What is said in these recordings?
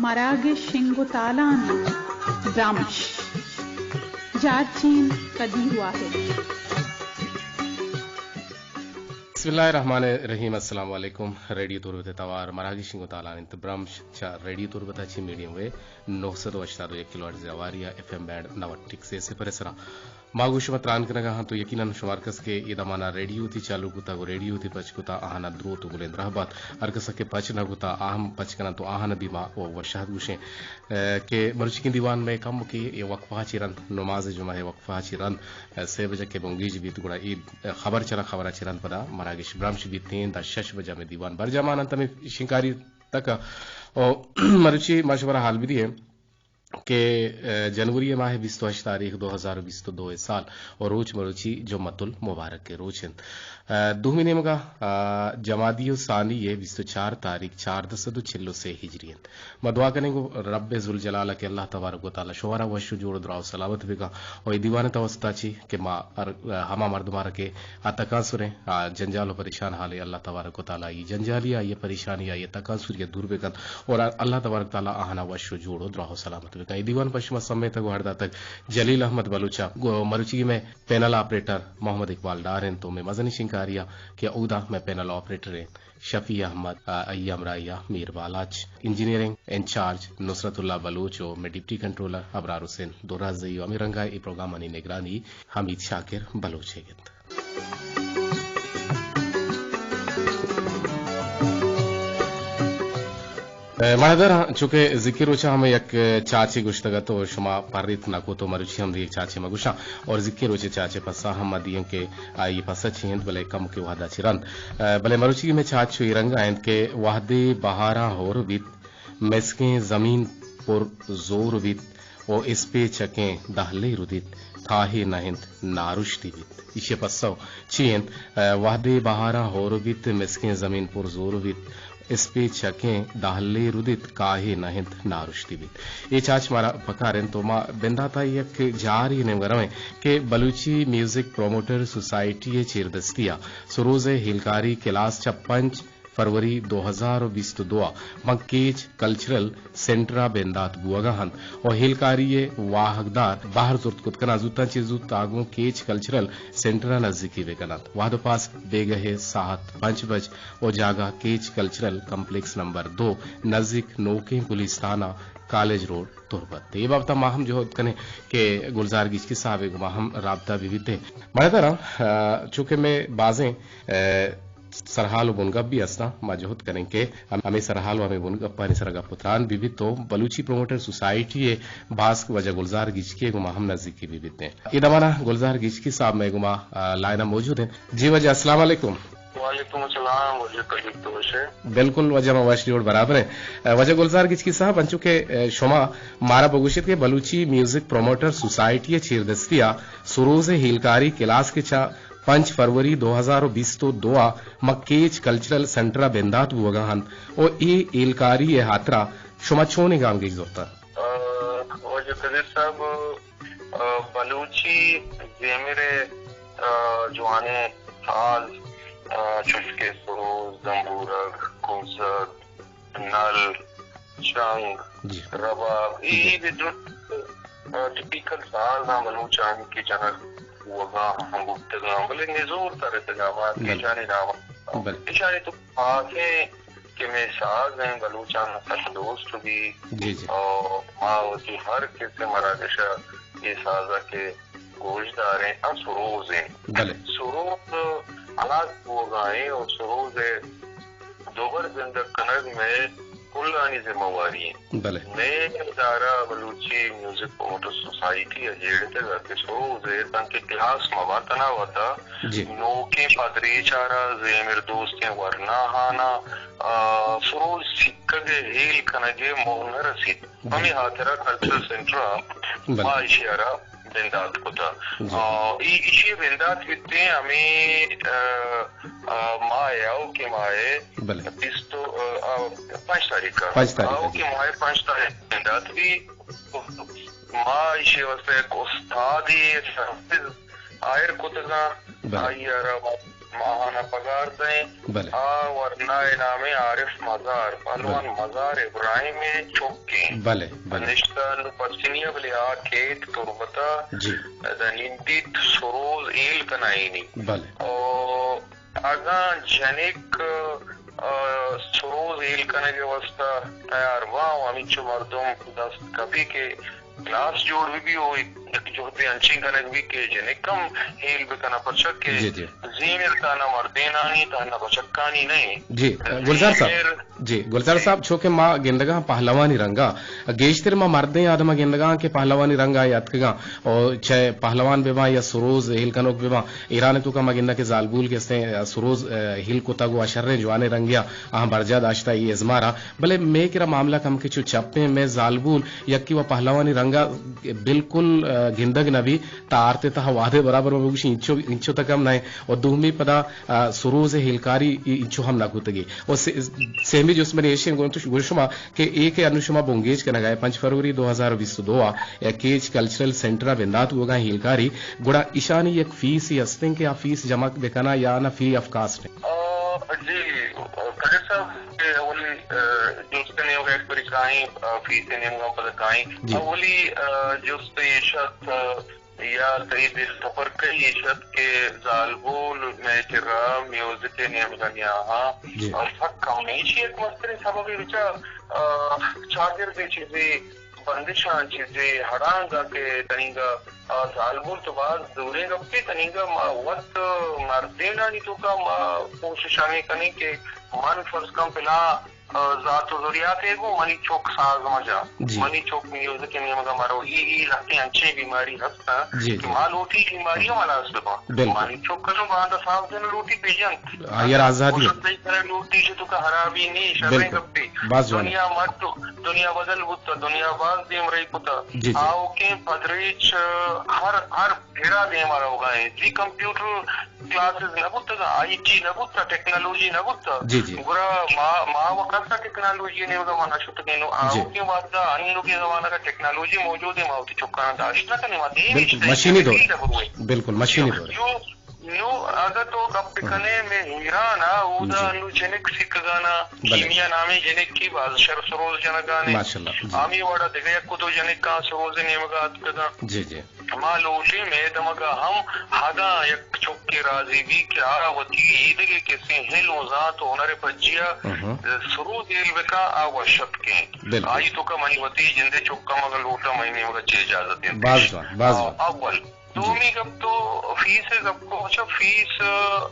مراگش شنگ و تالان انت برمش۔ جارچین قدیر واحد۔ بسم اللہ الرحمن الرحیم۔ السلام علیکم۔ ریڈیو تربت ءِ توار مراگش شنگ و تالان انت برمش چہ ریڈیو تربت ءَ چہ میڈیم ویو نو سد و ہشتاد و یک کلو ہرٹز ءِ ہواری ءَ ایف ایم بینڈ نود ٹک سے صفر ءِ سرا۔ ما گوں شما تران کنگ ءَ آں تو یقیناً شما ہر کس کہ اے دمان ءَ ریڈیو وتی چالو کتگ و ریڈیو وتی پچ کتگ، آہاں ءَ دروت و بلند رہبات۔ ہر کس کہ پچ نہ کتگ، آہاں پچ کننت و آہاں ءَ بی ما و وشاہت گوشیں، اے، کہ مروچیگیں دیوان مئے کمکے اے وقفہ ءَ چہ رند، نماز جمعہ ءِ وقفہ ءَ چہ رند، اے، سے بجہ کہ بنگیج بیت، گڑا اے خبر چنا خبر ءَ چہ رند پدا مراگش برمش بیت ایں، داں شش بجہ مئے دیوان برجاہ مان انت ہمے شنکاری تک ءَ۔ او مروچی ما شمارا حال بدئیں کہ، اے، جنوری ءِ ماہ ءِ بیست و ہشت تاریخ دو ہزار و بیست و دو ءِ سال و روچ مروچی جمعۃ المبارک ءِ روچ انت۔ اے، دومی نیمگ ءَ، اے، جمادی الثانی ءِ بیست و چار تاریخ چاردہ سد و چل و سے ہجری انت۔ ما دعا کنیں گوں رب ذوالجلال ءَ کہ اللہ تبارک و تعالی شمارا وش و جوڑ و دراہ و سلامت بکن و اے دیوان ءِ توسط ءَ چہ کہ ما ہر، اے، ہما مردماں را کہ ءَ تکانسریں، آ جنجال و پریشان حالے، اللہ تبارک و تعالی آئی جنجالی، آئی پریشانی، آئی تکانسری ءَ دور بکنت اور اللہ تبارک و تعالی آہاں ءَ وش و جوڑ و دراہ و سلامت بکنت۔ اے دیوان پہ شما سمیتگ و ہر داتگ جلیل احمد بلوچ ءَ۔ گو-، مروچی مئے پینل آپریٹر محمد اقبال ڈار انت تو مئے مزنیں شنکاری ءَ کہ اودا مئے پینل آپریٹر انت شفیع احمد، آ، آئی ہمراہی ءَ میر بالاچ، انجینئرنگ انچارج نصرت اللہ بلوچ و مئے ڈپٹی کنٹرولر ابرار حسین درازئی و ہمے رنگ ءَ اے پروگرامانی نگرانی حمید شاکر بلوچ ءَ گت۔ اے، مہدر، چونکہ زکی روچا ہمیں یک چاچے گوشتگ ات و شما پریت نہ کو تو مروچی ہم یک چاچے ما گوشاں اور زکی روچے چاچے پسا ہم ما دیاں کہ آئی پسا چی انت بلے کم کے وحدا چی رند۔ اے، بلے مروچی میں چاچ چو ای رنگ آئند کہ وحدے بہاراں ہور بیت، مسکیں زمین پر زور بیت و اسپیچکیں دہلے ردیت، کاہے نہ انت نارشتی بیت۔ ایشی ءِ پسو چی انت؟ اے، وہدے بہاراں ہور بیت، مسکیں زمین پر زور بیت، اسپیچکیں دہلے ردیت، کاہے نہ انت نارشتی بیت۔ اے چاچ مارا پکار انت و ما بنداتا یک جاری نیمگا رویں کہ بلوچی میوزک پروموٹر سوسائٹی ءِ چیردستی ءَ سروز ءِ ہیلکاری کلاس چہ پنچ فروری دو ہزار و بیست و دو ءَ ماں کیچ کلچرل سنٹر ءَ بندات بوگ ءَ انت و ہیلکاری ءِ واہگدار بہر زرت کت کناں زوتاں چہ زوت آگوں کیچ کلچرل سنٹر ءَ نزیکی بہ کننت۔ وہد و پاس بیگہ ءِ ساعت پنچ بج و جاگہ کیچ کلچرل کمپلیکس نمبر دو نزیک نوکیں پولیس تھانہ کالج روڈ تربت۔ اے بابت ءَ ما ہم جہد کنیں کہ گلزار گچکی صاحب ءَ گوں ما ہم رابطہ بہ بیتیں۔ مڑدراں، آ، چونکہ مئے بازیں، آ، سرحال و بنگپ بھی ہستاں، ما جہد کنیں کہ ہم-، ہمیں سرحال و ہمیں بنگپانی سرا گپ و تران بہ بیت تو بلوچی پروموٹر سوسائٹی ءِ باسک واجہ گلزار گچکی ءَ گوں ما ہم نزیکی بہ بیتیں۔ اے دمانا گلزار گچکی صاحب مئے گوں ما، آ، لائن ءَ موجود ہیں۔ جی واجہ، السلام علیکم۔ وعلیکم السلام، واجہ قدیر تو وش ئے؟ بالکل واجہ، ما وش جوڑ برابر ہیں۔ آ، واجہ گلزار گچکی صاحب، انچو کہ، آ، شما مارا بگوشیت کہ بلوچی میوزک پروموٹر سوسائٹی ءِ چیردستی ءَ سروز ءِ ہیلکاری کلاس کہ چہ پنچ فروری دو ہزار و بیست و دو ءَ ماں کیچ کلچرل سنٹر ءَ بندات بوگ ءَ انت و اے ہیلکاری ءِ ہاترا شما چونیں گامگیج زرتگ؟ آ، واجہ قدیر صاحب، آ، بلوچی زیمر ءِ، آ، جوانیں ساز، آ، چوش کہ سروز، زمبورگ، کنزگ، نل، چنگ، جی۔ رباب، اے، جی۔ اے درست، آ، ٹپیکل ساز آں بلوچانی کہ جنگ بوگاں ہم بوتگاں، بلے نزور ترتگاں، ما جی۔ کیچانی نام۔ بلے۔ ایشانی تو خاصیں کہ مئے ساز ہیں، بلوچان سک دوست بھی۔ جی، جی۔ اور ما وتی ہر قسم مراگش ءَ اے ساز ءَ کہ گوشداریں، آ سروز انت۔ بلے۔ سروز ہلاس بوگا ایں اور سروز ءِ دوبر زندگ کنگ مئے کلانی ذمہ واری انت۔ بلے۔ مئے ادارہ بلوچی میوزک پروموٹر سوسائٹی ءَ جیڑتگ ات کہ سروز ءِ تانکہ کلاس مہ بنت، تنا وتا جی۔ نوکیں پدریچ ءَ را زیمر دوستیں ورناہانا، آ، سروز سکگ ءِ ہیل کنگ ءِ موہ نہ رسیت۔ بلے۔ ہمے ہاترا کلچرل سنٹر ءَ بلے۔ ما ایشی ءَ را بندات کتگ۔ جی۔ آ، ای-، ایشی ءِ بندات بیتیں ہمے، آ، آ، ماہ ءَ، آؤکیں ماہ ءَ بلے۔ بیست و، آ، آ، پنچ تاریخ ءَ۔ پنچ تاریخ ءَ، آؤکیں جی۔ ماہ ءَ پنچ تاریخ ءَ بندات بی۔ ما ایشی ءِ واستہ یک استادے سرپد ہائر کتگاں۔ بلے۔ آئی ءَ را ماہانہ پگار دئیں۔ بلے۔ آ ورنا ءِ نام ءَ عارف مزار، پہلوان بلے۔ مزار ابراہیم ءِ چک ایں۔ بلے، بلے۔ نشتہ نوں پسنی ءَ، بلے آ کیت تربت ءَ جی۔ داں نندیت سروز ہیل کنائینی۔ بلے۔ او اگاں جنک، آ، سروز ہیل کنگ ءِ واستہ تیار باں و ہمینچو مردم دست کپی کہ کلاس جوڑ بہ بی و یک جہدے انچیں کنگ بی کہ جنک ہم ہیل بہ کناں، پرچا کہ جی، جی۔ زیمر تہنا مردینانی، تہنا بچکانی نہ ایں۔ جی، گلزار صاحب۔ زیمر جی، گلزار جی۔ صاحب، چو کہ ما گندگاں پہلوانی رنگا، گیشتر ما مردیں آدم گندگاں کہ پہلوانی رنگا اتکگاں، او چہ پہلوان بہ باں یا سروز ہیل کنوک بہ باں، ایران ءِ توکا ما گنداں کہ زالبول کہ استیں، سروز، آ، ہیل کتگ و آ شریں جوانیں رنگے ءَ آہاں برجاہ داشتہ اے ازمارا۔ بلے مئے کرا معاملہ کمکے چو چپیں، مئے زالبول یکے و پہلوانی رنگا بالکل، آ، گندگ نہ بی، تا آرت ءِ تہا وہدے برابر ما بگوشیں انچو، انچو تک ہم نہ ایں۔ و دومی پدا، آ، سروز ءِ ہیلکاری ای-، انچو ہم نہ کتگی۔ و سے-، سیمی جست منی ایشیں گوں تو گوں شما کہ اے کہ انو شما بنگیج کنگا ئے، پنچ فروری دو ہزار بیست و دو ءَ یک کیچ کلچرل سینٹر ءَ بندات بوگا ہیلکاری، گڑا ایشانی یک فیسے ہستیں کہ آ فیس جمع بکناں یا نہ فری آف کاسٹ ایں؟ آ، جی، قادر صاحب، کہ اولی، آ، جست ءِ نیمگا یک بری کائیں، آ، فیس ءِ نیمگا پدا کائیں۔ جی۔ اولی، آ، جست ایش ات، آ، یا تئی دل تپرکئی ایش ات کہ زالبول مئے کرا میوزک ءِ نیمگا نیاہاں جی۔ آ، سک کم ایں۔ ایشی یک مستریں سببے بچار، آ، چاگرد ءِ چیزے بندشاں، چیزے ہڑانگاں کہ تنینگا، آ، زالبول تو باز دوریں گپے، تنینگا ما وت مردینانی توکا ما کوشش ہمے کنیں کہ من فرض کن پلاں، آ، ذات و ذریات ءَ گوں منی چک ساز مجا، جی۔ منی چک میوزک ءِ نیمگا مرو، ای، ای لہتیں انچیں بیماری ہستاں جی، کہ جی۔ ما لوٹی بیماری ہم ہلاس بہ باں۔ بالکل۔ منی چک انوں باندا ساز جن لوٹی بہ جنت۔ آئی ءَ را آزادی۔ گوشت تئی سر ءَ لوٹی چہ توکا ہرابی نی، شریں بالکل۔ گپے۔ باز جوان۔ دنیا مٹ، دنیا بدل بوتا، دنیا باز دیمرئی کتا۔ جی، جی۔ آؤکیں پدریچ، آ، ہر، ہر پڑا دیما روگا ایں۔ زی کمپیوٹر کلاسز نہ بوتگ، آئی ٹی نہ بوتا، ٹیکنالوجی نہ بوتا۔ جی، جی۔ گڑا ما، ما و کسا ٹیکنالوجی ءِ نیمگا ما نہ شتگیں۔ نو جی۔ آؤکیں وہدا انوگیں زمانگا ٹیکنالوجی موجود ایں، ما وتی چکاں داشت نہ کنیں، ما دیم بالکل، مشینی دور۔ بالکل، مشینی دور۔ جو نو اگاں تو گپ بکنے، مئے ایران ءَ اودا جی۔ انو جنک سکگانا، بلے۔ کیمیا نامیں جنکے باز شر سروز جنگانے۔ ماشاءاللہ، جی۔ ہمے وڑا دگہ یک دو جنکاں سروز نیمگا اتکگاں۔ جی، جی۔ ما لوٹیں مئے دمگا ہم اگاں یک چکے راضی بی کہ آ وتی ایدگہ کسیں ہل و زانت و ہنر پجیا ہم۔ سروز ہیل بکا، آ وش اتکیں۔ بالکل۔ آئی توکا منی وتی جندے چکا مگا لوٹا منی نیمگا چے اجازت انت۔ باز جوان، باز جوان۔ اول۔ جی۔ دومی گپ تو فیس ءِ گپ کو، اچھا فیس،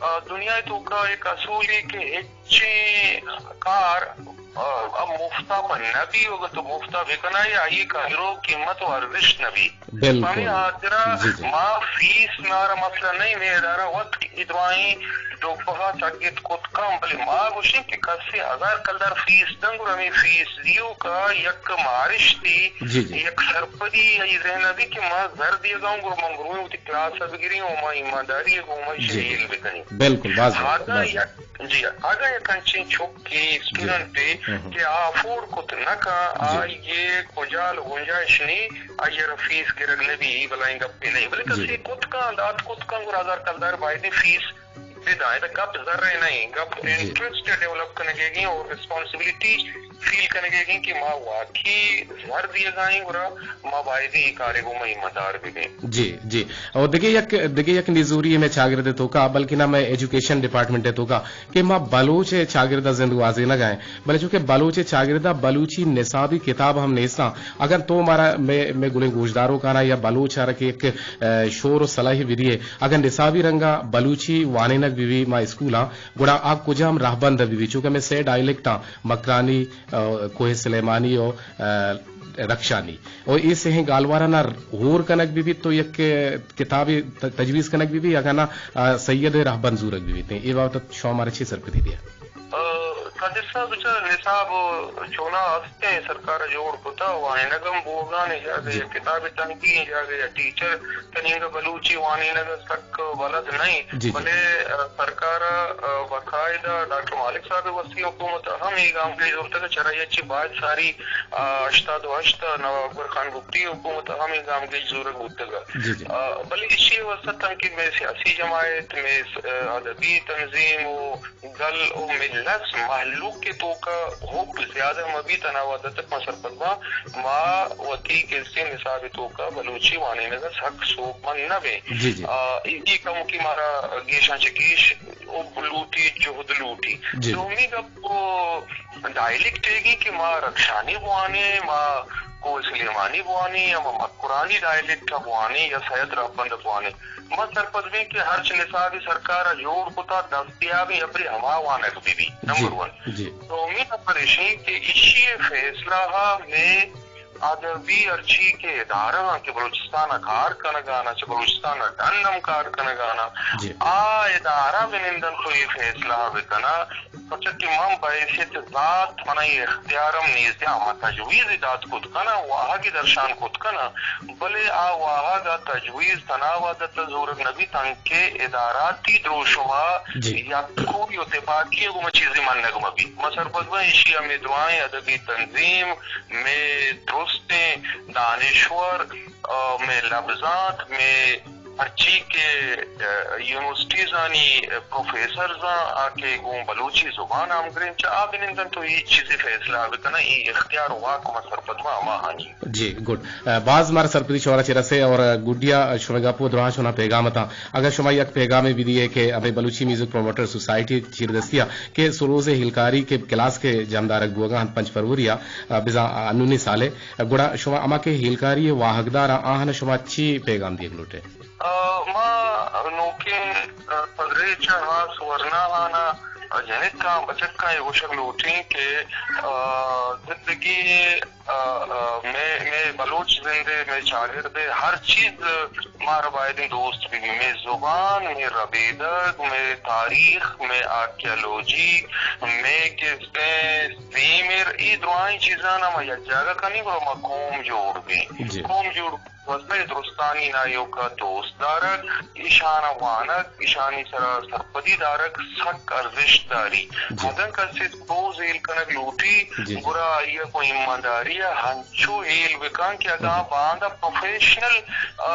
آ، دنیا ءِ توکا یک اصولے کہ ہچیں کار، آ، آ مفتا پہ نہ بی، اگاں تو مفتا بکنائے، آئی ءِ قدر و قیمت و ارزشت نہ بی۔ بالکل۔ ہمے ہاترا جی، جی۔ ما فیس مارا مسئلہ نہیں، مئے ادارہ وت ادوائیں ڈوبہا چاگرد کت کن، بلے ما گوشیں کہ کسے ہزار کلدار فیس دنگ و ہمے فیس دیوکا یک مارشتی، جی، جی۔ یک سرپدی آئی ذہن ءَ بی کہ ما زر دیگا اوں، گڑا من گرویں وتی کلاس ءَ بگریں و ما ایمانداری ءَ گوں ما جی، جی۔ شیل بکنیں۔ بالکل، باز جوان، ہاں، باز جوان۔ یک، جی، اگاں یک انچیں چکے، جی۔ اسٹوڈنٹے ہم، ہم۔ کہ آ افورڈ کت نہ کن، جی۔ آئی ءِ کجال و گنجائش نی، آئی ءَ را فیس گرگ نہ بی، اے بلاہیں گپے نہ ایں۔ بلے جی۔ کسے کت کن، دات کت کن، گڑا ہزار کلدار بایدیں فیس بداں۔ ادا گپ زر ءِ نہ ایں، گپ جی۔ انٹرسٹ ڈیولپ کنگ ءِ گیں اور ریسپانسبلٹی فیل کنگ ءِ گیں کہ ما واقعی زر دیگا ایں، گڑا ما بایدیں اے کارے گوں ما ایماندار ببیں۔ جی، جی۔ اور دگہ یک، دگہ یک نزوری مئے چاگرد ءِ توکا، بلکنا مئے ایجوکیشن ڈپارٹمنٹ ءِ توکا کہ ما بلوچ چاگرد ءَ زند گوازینگا ایں، بلے چونکہ بلوچ چاگرد ءَ بلوچی نصابی کتاب ہم نیستاں۔ اگاں تو مارا مئے، مئے گلیں گوشداروکانا یا بلوچ ءَ را کہ یک، آ، شور و صلاحی بدیے، اگاں نصابی رنگا بلوچی وانینگ بہ بی ما اسکولاں، گڑا آ کجام راہبند بہ بی؟ چونکہ مئے سئے ڈائلیکٹاں، مکرانی، آ، کوہ سلیمانی و، آ، رکشانی۔ و اے سئیں گالوارانا ہور کنگ بہ بیت تو یک کتابے ت-، تجویز کنگ بہ بیت، اگاں نا، آ، سید راہبند زورگ بہ بیت۔ اے بابت شما مارا چے سرپدی دیئے؟ آ، نادر صاحب، بچار نصاب چونا ہستیں، سرکار ءَ جوڑ کتا، وانینگ ہم بوگانے، جاگہ یک کتاب تنقیدی، جاگہ یک ٹیچر تنینگا بلوچی وانینگ ءَ سک بلد نہ انت۔ جی، جی۔ بلے، آ، سرکار ءَ، آ، باقاعدہ ڈاکٹر مالک صاحب ءِ وستی حکومت ءَ ہم اے گامگیج زرتگ ءُ چرآئی ءَ چہ باید ساری، آ، ہشتاد ءُ ہشت ءَ نواب اکبر خان بگٹی ءِ حکومت ءَ ہم اے گامگیج زورگ بوتگ ءَ۔ جی، جی۔ آ، بلے ایشی ءِ واستہ تنکہ مئے سیاسی جماعت، مئے س-، آ، ادبی تنظیم ءُ گل ءُ مئے لس مہلوک ءِ توکا حب زیادہ مہ بیت، انا وہد ءَ تک ما سرپد باں، ما وتی کسے نصاب ءِ توکا بلوچی وانینگ ءَ سک سوبمند نہ بیں۔ جی، جی۔ آ، اے کموکی مارا گیشاں چہ گیش حب لوٹی، جہد لوٹی۔ جی۔ دومی گپ ءُ ڈائلیکٹ ایگی کہ ما رخشانی بوانیں، ما کوہ سلیمانی بوانیں، یا ما مکرانی ڈائلیکٹ ءَ بوانیں، یا سید رہبند ءَ بوانیں۔ ما سرپد بیں کہ ہرچ نصابے سرکار ءَ جوڑ کتا دستیابیں، ابری ہما وانگ بہ بی۔ جی، نمبر ون۔ جی۔ دومی نمبر ایشی کہ ایشی ءِ فیصلہ ءَ مئے ادبی ہرچی کہ ادارہ آں کہ بلوچستان ءَ کار کنگانا، چہ بلوچستان ءَ ڈن ہم کار کنگانا، جی۔ آ ادارہ بہ نندن تو اے فیصلہ ءَ بہ کنا، پرچا کہ من بحیثیت ذات منا اے اختیار ہم نیست، ہما تجویز دات کت کناں، واہگ درشان کت کناں، بلے آ واہگ ءُ تجویز تنا وہد ءَ زورگ نہ بیت، تنکہ اداراتی دروشم ءَ، جی۔ یکوئی ءُ تپاکی ءَ گوما چیزے منگ مہ بیت۔ ما سرپد باں ایشی ءَ مئے درائیں ادبی تنظیم، مئے درستیں دانشور، آ، مئے لبزانت، مئے ہرچی کہ، آ، یونیورسٹیزانی، آ، پروفیسرز آں، آ کہ گوں بلوچی زبان ءَ ہمگرنچ آ بہ نندنت ءُ اے چیزے فیصلہ ءَ بہ کناں، اے اختیار ءُ واک ما سرپد باں ہماہانی۔ جی، گڈ۔ آ، باز مارا سرپدی شمارا چہ رسے اور گڈیا شمئے گپ ءُ دراہ شمئے پیغام اتاں۔ اگر شما یک پیغامے بدیئے کہ ہمے بلوچی میوزک پروموٹر سوسائٹی چیردستی ءَ کہ سروز ءِ ہیلکاری کہ کلاس کہ جمدارگ بوگا انت پنچ فروری ءَ، آ، بزاں انونی سال ءَ، گڑا شما ہما کہ ہیلکاری ءِ واہگدار آں، آہاں شما چی پیغام دیگ لوٹ ئے؟ آ، ما نوکیں، آ، پدریچ ءَ ہاس ورناہان ءَ جنکاں، بچکاں اے گوشگ لوٹیں کہ، آ، زندگی ءِ، آ، آ، مئے، مئے بلوچ زند ءِ، مئے چاگرد ءِ ہر چیز مارا باید انت دوست بہ بی۔ مئے زبان، مئے ربیدگ، مئے تاریخ، مئے آرکیالوجی، مئے کسے سیمر، اے درائیں چیزاں ما یک جاگہ کنیں، گڑا ما قوم جوڑ بیں۔ جی۔ قوم جوڑ واسطہ اے درستانی نایوکا دوست دارگ، ایشانا وانگ، ایشانی سرا سرپدی دارگ سک ارزشت داری۔ جی۔ اگن کسے سروز ہیل کنگ لوٹی، جی، جی۔ گڑا آئی ءَ گوں ایمانداری ءَ انچو ہیل بکن کہ اگاں، جی، باندا پروفیشنل، آ،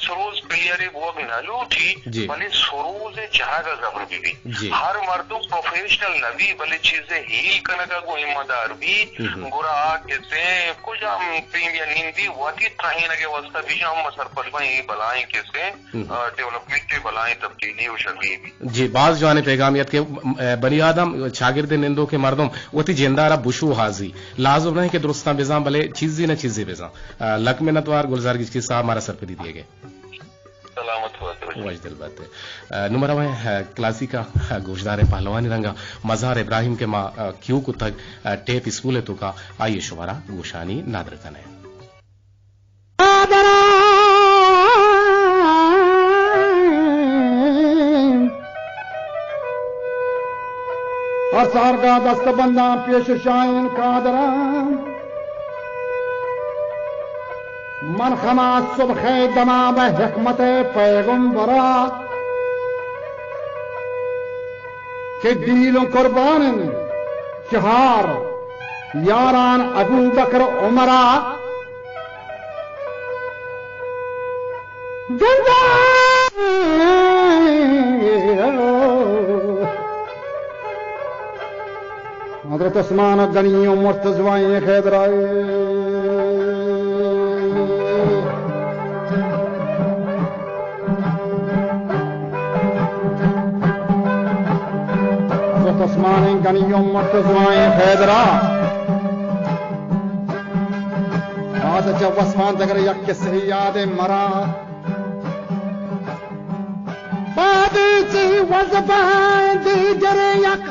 سروز پلیئرے بوگ نہ لوٹی، جی، بلے سروز ءِ جاگہ زبر بہ بی۔ جی۔ ہر مردم پروفیشنل نہ بی، بلے چیزے ہیل کنگ ءَ گوں ایماندار بی، ہم۔ گڑا آ کسے کجام پیم یا نندی وتی ترہینگ ءِ واسطہ بی، ہم سرپد بیں اے بلائیں کسے، ہم۔ آ، ڈیولپمنٹ ءِ بلائیں تبدیلی ءُ شری بی۔ جی، باز جوانیں پیغامے ات کہ، م-، م-، بنی آدم، چاگرد ءِ نندوکیں مردم وتی جند ءَ را بشوہازی، لازم نہ کہ درستاں بزاں، بلے چیزے نہ چیزے بزاں۔ آ، لک منت وار گلزار گچکی صاحب مارا سرپدی دیگ ءِ۔ سلامت بات۔ وش دل بات۔ آ، نوں ما رویں، آ، کلاسیک ءَ، آ، گوشداریں پہلوانی رنگ ءَ مزار ابراہیم کہ ما، آ، کیو کتگ، آ، ٹیپ اسکول ءِ توکا آئی ءِ شمارا گوشانی ندر کنیں۔ ہر سہرگاہ دست بنداں پیش شاہین قادراں، من خما صبح دما بہ حکمت پیغمبرا، کہ دیل قربان چہار یاران ابو بکر عمرا۔ گندا حضرت عثمان غنی و مرتضی حیدرائے۔ حضرت عثمان غنی و مرتضی حیدرا۔ آج چہ وسمان دگر یک قصہ یاد مرا۔ بعد چہ وسمان دگر یک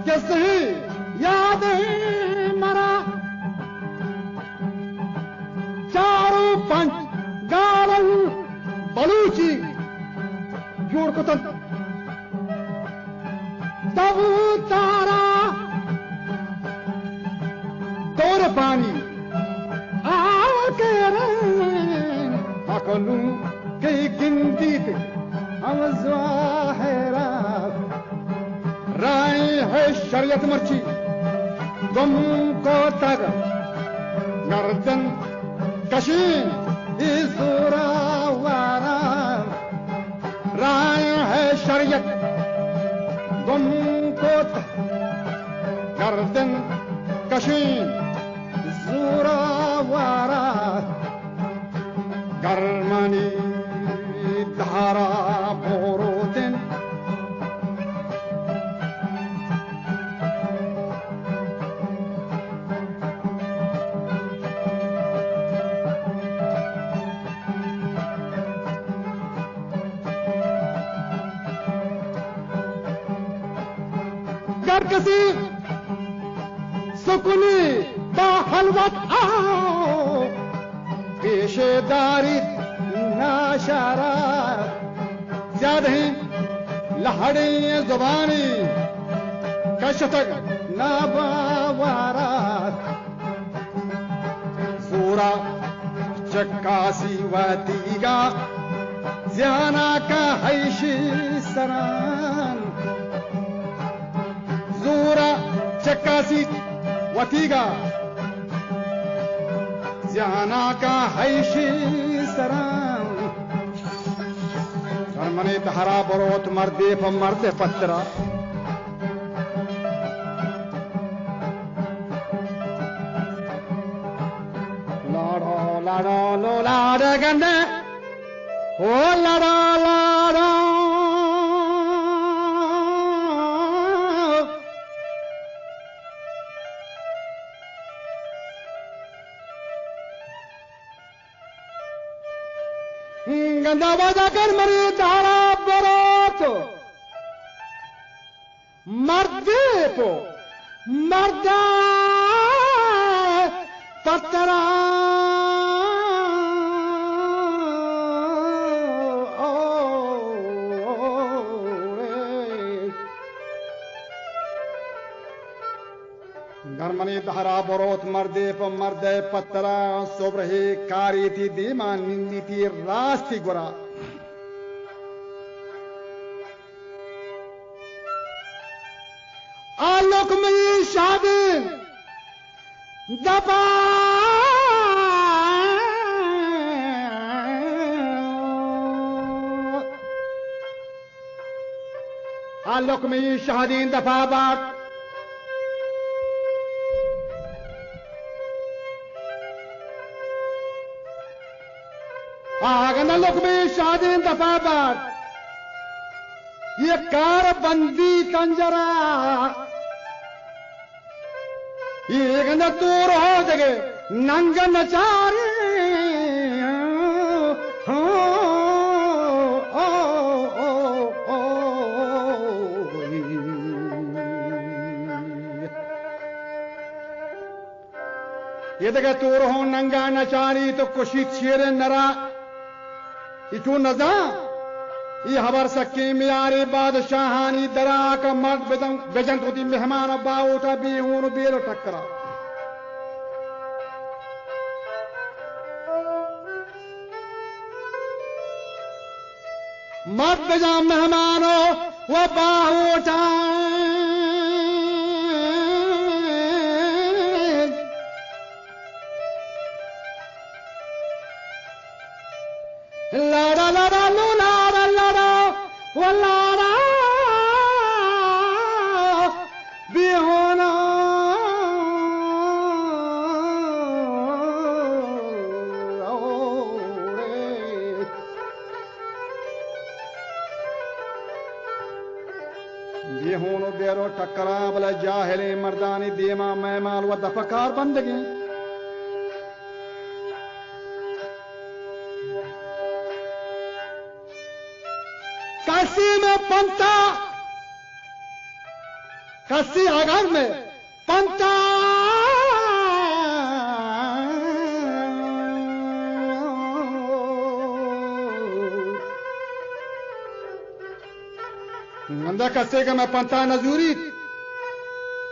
کسے یاد مرا۔ چار و پنچ گالن بلوچی جوڑ کتن۔ دو تارا بانی آکریں عقلوں کئی گندیت ہم ظاہرا۔ رائیں ہے شریعت مرچی گم کوتگ، گردن کشیں اے زوراوارا۔ رائیں ہے شریعت گم کوتگ، گردن کشیں زوراوارا۔ گرمانی دارا بوروتن۔ گر کسی سکنی با خلوت آ پیشے داریت ناشارا۔ زیادہیں لہڑیں زبانی کشتگ ناباوارا۔ زورا چکاسی وتیگا زیانا کا حیشی سران۔ زورا چکاسی وتیگا زیانا کا حیشی سران۔ سرمنی دہرا بروت مردے پہ مرد پترا۔ لاڑو لاڑو لو لاڑ گندے، او لاڑو لاڑو۔ گندا واجہ کر مری دارا بروت۔ مردے پو مردا پترا۔ گرمنی دہرا بروت مردے پہ مردے پترا۔ سبرہی کاریتی دیما نندیتی راستی گورا۔ آ لقمہ شادی دپا۔ آ لقمہ شادی دپا بات۔ آ گندا لقمہ شادی دپا بات۔ یہ کار بندی تنجرا۔ یہ گندا تو رو دگے ننگ نچاری۔ یہ دگہ تورہون ننگا نچاری تو کشیت شیر نرا۔ ای چون نزان؟ ای ہبر سکیں میارے بادشاہانی درا کہ مرد بجن، بجنت وتی مہمان باہوٹا بے ہون و بے رو ٹکرا۔ مرد بجن مہمانو و باہوٹا۔ لاڑا لاڑا لو لاڑا لاڑا و لاڑا بے ہونا۔ بے ہون و بے رو ٹکراں، بلے جاہلیں مردانی دیما مئے مال و دپ کار بندگیں۔ کسی میں پنتا، کسی اگر میں پنتا۔ نندا کسے کہ مئے پنتا نزوریت،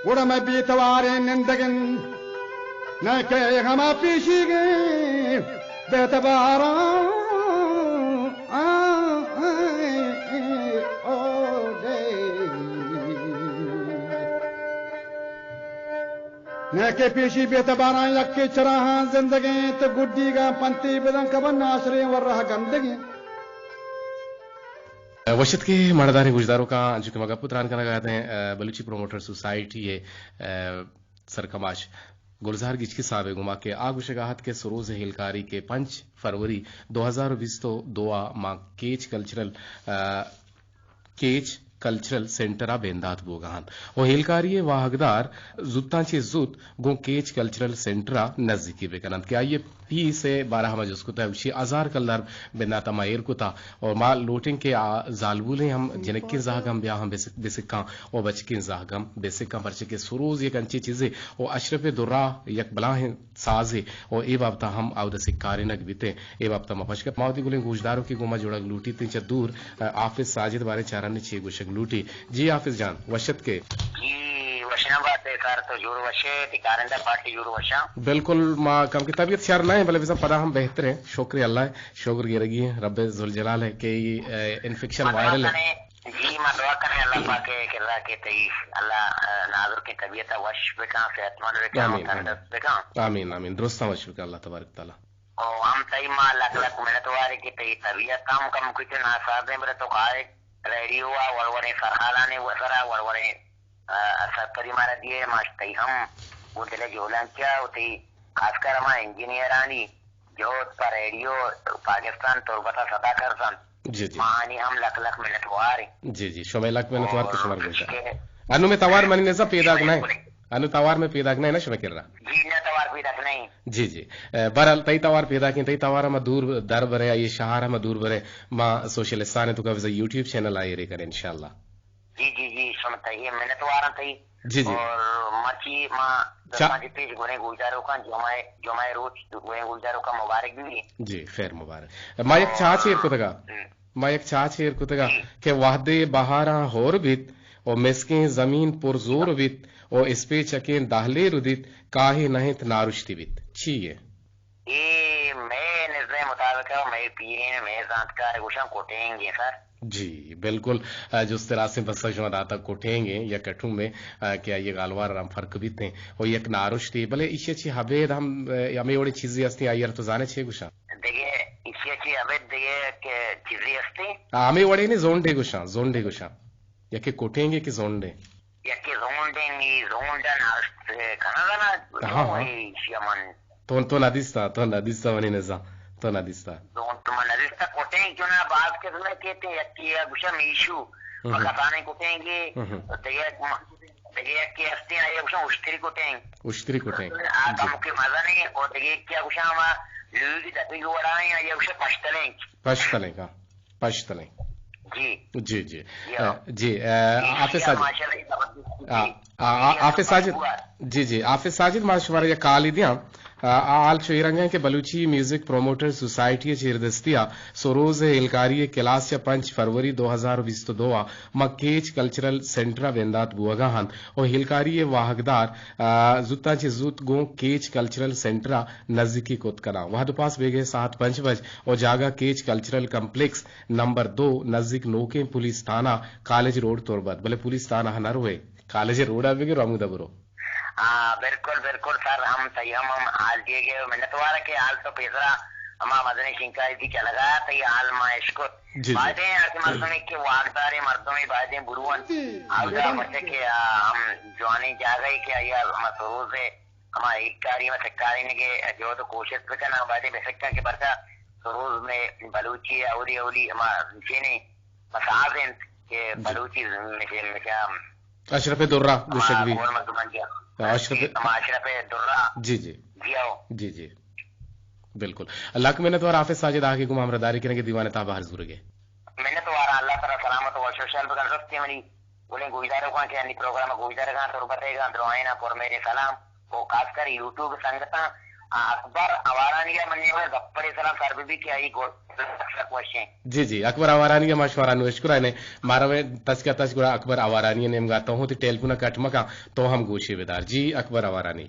گڑا مئے بے تواریں نندگ انت۔ نہ کہ ہما پیشیگیں بے تباراں، آ، آ، آ، او دے۔ نہ کہ پیشی بے تباراں یکے چراہاں زندگیں، تو گڈیگاں پنتی بدن کبن ناشریں ورہ گندگیں۔ وشت کے مڑداریں گوشداروکاں، انچو کہ ما گپ ءُ تران کنگ ءَ اتیں، بلوچی پروموٹر سوسائٹی ءِ سرکماش گلزار گچکی صاحب ءِ گوما کہ آ گوشگ ءَ ات کہ سروز ءِ ہیلکاری کہ پنچ فروری دو ہزار ءُ بیست ءُ دو ءَ ماں کیچ کلچرل، آ، کیچ کلچرل سینٹر ءَ بندات بوگ ءَ انت ءُ ہیلکاری ءِ واہگدار زوتاں چہ زوت گوں کیچ کلچرل سینٹر ءَ نزیکی بہ کن انت کہ آئی ءِ پیس ءِ بارہ ءَ ما جست کتگ، گوشی ہزار کلدار بندات ءَ ما ایر کتگ۔ ءُ ما لوٹیں کہ آ زالبولیں ہم، جنکیں زہگ ہم بیا ہم بہ سک-، بہ سکاں ءُ بچکیں زہگ ہم بہ سکاں، پرچہ کہ سروز یک انچیں چیزے ءُ اشرف درا یک بلاہیں سازے ءُ اے بابت ءَ ہم آودا سکارینگ بیتیں۔ اے بابت ءَ ما پشکپ ما وتی گلیں گوشداروکے گوں ما جوڑگ لوٹیت چہ دور، آ، حافظ ساجد باریں چارانی چے گوشگ لوٹی۔ جی حافظ جان، وشت کے؟ جی، وشاں بات ئے سر، تو جوڑ وشے، تئی کارندہ پارٹی جوڑ وشاں؟ بالکل، ما کم کہ طبیعت شر نہ ایں، بلے بزاں پدا ہم بہتر ایں، شکر اللہ ءِ۔ شگر گرگی ایں رب ذوالجلال ءِ کہ اے، اے، انفیکشن وائرل ایں۔ جی، ما دعا کنیں اللہ پاک ءِ کرا کہ تئی اللہ، اے، نازرکیں طبیعت ءَ وش بکن، صحت مند بکن، آمین، آمین۔ تندرست بکن۔ آمین، آمین۔ درستاں وش بکن اللہ تبارک تعالیٰ۔ او ہم تئی ما لک لک منت واریں کہ تئی طبیعت ہم کم کچھ ناساز ایں، بلے تو کائے ریڈیو ءَ وڑ وڑیں سرحالانی سرا وڑ وڑیں، اے، سرپدی مارا دیئے، ما تئی ہم گوں دل ءِ جہلانکیا ءُ تئی خاص کر ہما انجینئرانی جہد پہ ریڈیو پاکستان تربت ءَ ستا کرت انت۔ جی، جی۔ ما آنی ہم لک لک منت وار ایں۔ جی، جی، شمئے لک منت وار کہ شمارا گوشت۔ انوں مئے توار منی نزا پیداک نہ ایں۔ انوں توار مئے پیداک نہ ایں نا شمئے کرا۔ جی، نہ توار پیداک نہ ایں۔ جی، جی۔ اے، بہرحال تئی توار پیداک ایں، تئی توار ءَ ما دور در بریں، آئی شہر ءَ ما دور بریں، ما سوشلستان ءِ توکا بزاں یوٹیوب چینل ءَ ایرے کنیں انشاءاللہ۔ جی، جی، جی، شما تئی منت واراں تئی۔ جی، جی۔ اور مرچی ما چا- دستاں چہ پیش گلیں گوشداروکاں جمعہ، جمعہ روچ گلیں گوشداروکاں مبارک بہ بی۔ جی، خیر مبارک۔ ما یک چاچ ایر کتگا۔ ہم۔ ما یک چاچ ایر کتگا جی۔ کہ وہدے بہاراں ہور بیت ءُ مسکیں زمین پر زور بیت ءُ اسپیچکیں دہلے ردیت، کاہے نہ انت نارشتی بیت۔ چی اے؟ اے مئے نزے مطابق ءَ مئے پیریں، مئے زانتکار گوشاں کٹینگ ایں سر۔ جی، بالکل، اے، جست ءِ راستیں پسہ شما داتگ، کٹینگ ایں یک اٹومے، اے، کہ آئی گالوار ہم فرق بیت ایں ءُ یک نارشتے، بلے ایشی ءَ چہ ابید ہم، اے، ہمے وڑیں چیزے ہستیں، آئی ءَ را تو زانے چے گوشاں؟ دگہ ایشی ءَ چہ ابید دگہ کہ چیزے ہستیں؟ آ، ہمے وڑیں نے زونڈے گوشاں، زونڈے گوشاں۔ یکے کٹینگے کہ زونڈے؟ یکے زونڈے، نی زونڈ ءَ نارشت کنگ ءَ نا، ہاں، ہاں۔ ایشی ءَ من تو، تو نہ دیستا، تو نہ دیستا منی نزا، تو نہ دیستا۔ دون تو من نہ دیستا، کٹینگ چونا باز قسم ءَ کیت، یکے ءَ گوشاں میشو، ہم۔ پہ کسانیں کٹینگے، ہم۔ دگہ، دگہ یکے ہستیں، آئی ءَ گوشاں اشتری کٹینگ۔ اشتری کٹینگ۔ آ جی۔ کمکے مزنیں، او دگہ یکے ءَ گوشاں ہما لوگی دپی وڑائیں، آئی ءَ گوشاں پشتلینگ۔ پشتلینگ، ہاں۔ پشتلیں۔ جی۔ جی، جی۔ جی، ہاں۔ جی، اے، ایشی حافظ ساجد۔ ماشاءاللہ، زبردست۔ آ، جی۔ آ، آ، حافظ ساجد۔ جی، جی، حافظ ساجد، ما شمارا یک کالے دیاں۔ آ، آ، حال چو اے رنگ ایں کہ بلوچی میوزک پروموٹر سوسائٹی ءِ چیردستی ءَ سروز ءِ ہیلکاری ءِ کلاس چہ پنچ فروری دو ہزار بیست ءُ دو ءَ ماں کیچ کلچرل سینٹر ءَ بندات بوگ ءَ انت ءُ ہیلکاری ءِ واہگدار، آ، زوتاں چہ زوت گوں کیچ کلچرل سینٹر ءَ نزیکی کت کناں۔ وہد ءُ پاس بیگہ ساعت پنچ بج ءُ جاگہ کیچ کلچرل کمپلیکس نمبر دو نزیک نوکیں پولیس تھانہ کالج روڈ تربت، بلے پولیس تھانہ ءَ نہ روئے، کالج ءِ روڈ ءَ بگر ہمودا برو۔ آ، بالکل، بالکل سر، ہم تئی ہم، ہم حال دیگ ءِ منتوار کہ حال تو پیسرا ہما مزنیں شنکاری دی چلگا تئی حال ما اشکت۔ جی، جی۔ بایدیں ہر مردمے کہ واکداریں مردمے بایدیں برو انت، اودا پرچہ کہ آ ہم جوانیں جاگہے کہ آئی ءَ ہما سروز ءِ ہما ہیلکاری ءُ سکارینگ ءِ جہد ءُ کوشست بکن، آ بایدیں بہ سکاں کہ پرچا سروز مئے بلوچی ءِ اولی اولی ہما چینیں مساز انت کہ جی۔ بلوچی مچے، مچا اشرف درا گوشگ بی۔ گور مردمانی ءَ۔ اشرف۔ ہما اشرف درا۔ جی، جی۔ جی، او۔ جی، جی۔ بالکل۔ لک منت وار حافظ ساجد آ کہ گوں ما ہمراہداری کنگ ءِ دیوان ءِ تہا بہر زورگ ءِ۔ منت وار، اللہ تعالیٰ سلامت ءُ وش وشحال بکن۔ رستے منی گلیں گوشداروکاں کہ انی پروگرام ءَ گوشدارگاں، تربت ءِ گاں درائیناں پرمہریں سلام ءُ خاص کر یوٹیوب سنگتاں، آ، اکبر آوارانی ءَ منی وڑ گپڑے سلام سر بہ بی کہ آئی گو-، سک وش ایں۔ جی، جی، اکبر آوارانی ءَ ما شمارا نوں اشکرائیں۔ مارا وے تچک ءَ تچک گڑا اکبر آوارانی ءِ نیمگا تو ہوں تئی ٹیلیفون ءَ کٹ مکن، تو ہم گوشے بدار۔ جی، اکبر آوارانی۔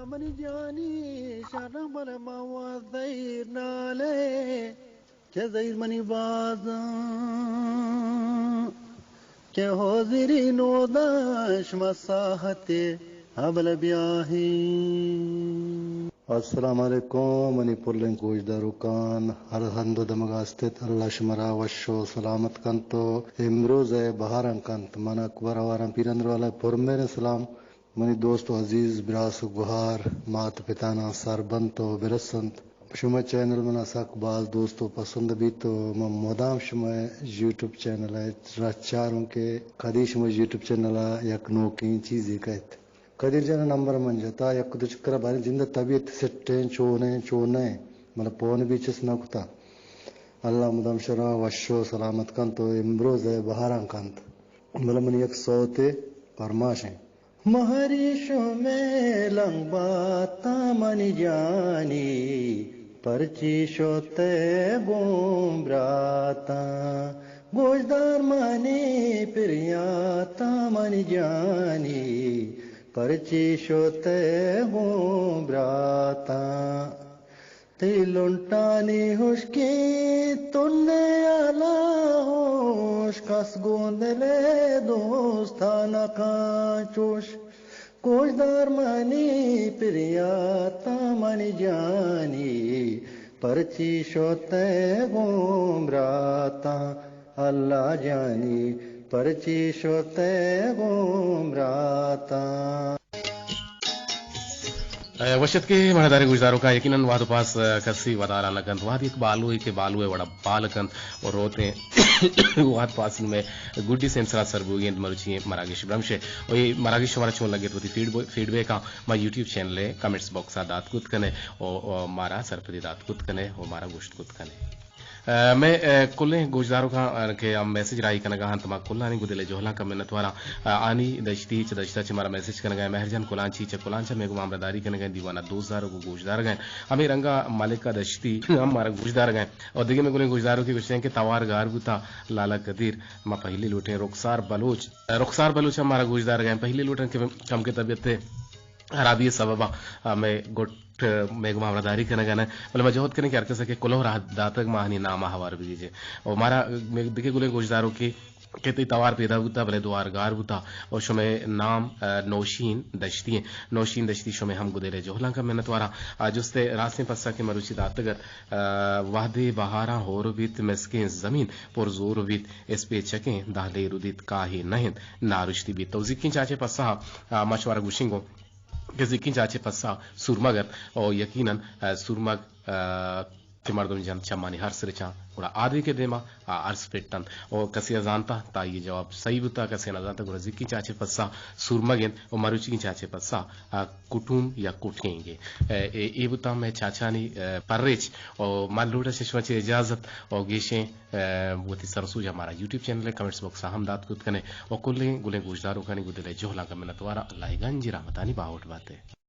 منی جانی شرم بل ما و زہیر نالے، چہ زہیر منی بازاں، کہ حاضری نوداں شما ساہتے ابل بیاہیں۔ السلام علیکم منی پلیں گوشداروکان، ہر ہند و دمگا استت، اللہ شمارا وش و سلامت کنت و امروز ء بہاراں کنت۔ من اکبر آواران پیرندر والا پرمہریں سلام۔ منی دوست و عزیز براس و گہار، مات پتاناں سر بنت و برسنت۔ شمئے چینل منا سک باز دوست و پسند بیت و من مدام شمئے یوٹیوب چینل ء را چاروں کہ کدی شمئے یوٹیوب چینل ء یک نوکیں چیزے کئیت۔ قدیر جان ء نمبر من جتا، یک دو چکر ء باریں جند ء طبیعت سٹیں، چونیں، چونیں، مطلب پون بھی چس نہ کتا۔ اللہ مدام شرا وش و سلامت کنت و امروز ء بہاراں کنت۔ مطلب من یک سوتے پرماشیں۔ مہری شمے لنگ باتاں منی جانی، پرچی شتے گوں براتاں۔ گوشدار منی پریاتاں منی جانی، پرچی شتے گوں براتاں۔ تئی لنٹانی ہشکیں تنے آلا ہوش، کس گوں دل ء دوستان کاں چوش۔ گوشدار منی پریاتاں منی جانی، پرچی شتئے گوں براتاں۔ اللہ جانی، پرچی شتئے گوں براتاں۔ اے، وش اتکے مہداریں گوشداروکاں، یقیناً وہد ء پاس، اے، کسی ودارا نہ کنت۔ وہد یک بالوے کہ بالوے وڑا بال کنت و روتیں۔ وہد پاس نوں مئے گڈی سیمسرا سر بوگی انت مروچی مراگش برمش ء۔ و اے مراگش شمارا چون لگت وتی فیڈ بو-، فیڈ بیکاں ما یوٹیوب چینل ء کمنٹس باکس ء دات کت کنے و، و مارا سرپدی دات کت کنے و مارا گوشت کت کنے۔ اے، مئے، اے، کلیں گوشداروکاں، اے، کہ ہم میسج راہی کنگا انت، ما کلانی گوں دل ء جہلانک ء منتواراں۔ اے، آنی دشتی چہ دشتا چہ مارا میسج کنگا انت، مہرجان کلانچی چہ کلانچا مئے گوں ہمراہداری کنگا انت، دیوان ء دوست دارگ و گوشدارگا انت۔ ہمے رنگا ملکہ دشتی ہم مارا گوشدارگا انت۔ اور دگہ مئے کلیں گوشداروکے گوشتگ انت کہ توار گار بوتا لالا قدیر، ما پہلی لوٹیں رخسار بلوچ، رخسار بلوچ ہم مارا گوشدارگا انت، پہلی لوٹن کہ چمکہ طبیعت ء ہرابی ء سبب ء، آ، مئے گٹ، مئے گوما ہمراہداری کنگ ء نہ، بلے ما جہد کنیں کہ ہر کس ء کہ کلوہ راہ داتگ، ما آہانی نام ء ہوار بگیجیں۔ و مارا، مئے دگہ گلیں گوشداروکے کہ تئی توار پیدا بوتا، بلے دوار گار بوتا، و شمئے نام، آ، نوشین دشتی ایں۔ نوشین دشتی شمئے ہم گدیل ء جہلانک ء منتواراں۔ آ جست ء راستیں پسہ کہ مروچی داتگ ات، آ، وہدے بہاراں ہور بیت، مسکیں زمین پر زور بیت، اسپیچکیں دہلے رودیت، کاہے نہ انت، نارشتی بیت۔ تو زیکیں چاچے پسہ، آ، ما شمارا گوشیں گوں۔ کہ زیکیں چاچے پسہ سورمگ ات، او یقیناً، آ، سورمگ، آ، کہ مردم جنت چمانی ہرس رچاں، گڑا آدینک ء دیما آ ہرس پٹ انت۔ او کسے ء زانتا تا اے جواب صحیح بوتا، کسے ء نہ زانتا، گڑا زیکیں چاچے پسہ سورمگ انت و مروچیگیں چاچے پسہ، آ، کٹوم یا کٹینگ ء۔ اے، اے، اے بوتا مئے چاچانی، آ، پریچ۔ او من لوٹاں چہ شما چہ اجازت او گیشیں، آ، وتی سرسوج ء مارا یوٹیوب چینل ء کمنٹس باکس ء ہم دات کت کنے۔ و کلیں گلیں گوشداروکانی گوں دل ء جہلانک ء منتواراں۔ اللہ ء گنجیں رحمتانی باہوٹ بات ئے۔